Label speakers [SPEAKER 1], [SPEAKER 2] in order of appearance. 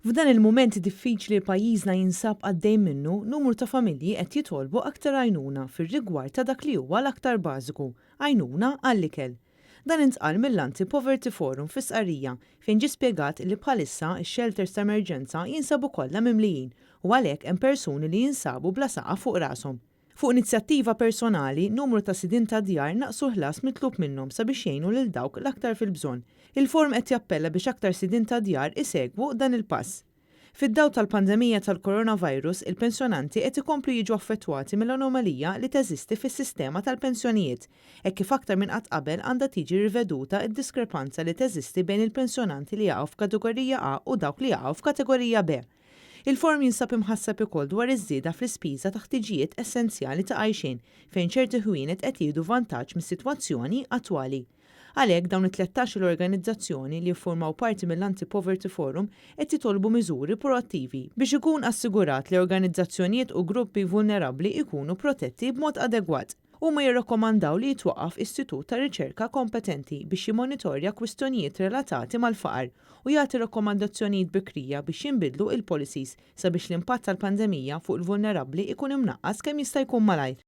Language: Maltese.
[SPEAKER 1] F'dan il-mument diffiċli li pajjiżna jinsab għaddej minnu, numru ta' familji qed jitolbu aktar għajnuna fir-rigward ta' dak li huwa l-aktar bażiku, għajnuna għall-ikel. Dan intqal mill-Anti Poverty Forum fi stqarrija fejn ġie spjegat li bħalissa x-shelters ta' emerġenza jinsabu kollha mimlijin u għalhekk hemm persuni li jinsabu bla saqaf fuq rashom. Fuq inizjattiva personali, numru ta' sidien ta' djar naqsu ħlas mitlub minnhom sabiex jgħinu lil dawk l-aktar fil-bżonn. Il-forum qed jappella biex aktar sidien ta' djar isegwu dan il-pass. Fid-dawl tal-pandemija tal-coronavirus, il-pensjonanti qed ikomplu jiġu affettwati mill-anomalija li teżisti fis-sistema tal-pensjonijiet, hekk kif aktar minn qatt qabel għandha tiġi riveduta d-diskrepanza li teżisti bejn il-pensjonanti li jaqgħu f'kategorija A u dawk li jaqgħu f'kategorija B. Il-forum jinsab imħasseb ukoll dwar iż-żieda fl-ispiża ta' ħtiġijiet essenzjali ta' għajxien fejn ċerti ħwienet qed jieħdu vantaġġ mis-sitwazzjoni attwali. Għalhekk dawn it-13-il organizzazzjoni li jiffurmaw parti mill-Anti-Poverty Forum qed jitolbu miżuri proattivi biex ikun assigurat li organizzazzjonijiet u gruppi vulnerabbli jkunu protetti b'mod adegwat. Huma jirrakkomandaw li jitwaqqaf istitut ta' riċerka kompetenti biex jimmonitorja kwistjonijiet relatati mal-faqar u jagħti rakkomandazzjonijiet bikrija biex jinbidlu il-policies sabiex l-impatt tal-pandemija fuq il-vulnerabbli ikun imnaqqas kemm jista' jkun malajr.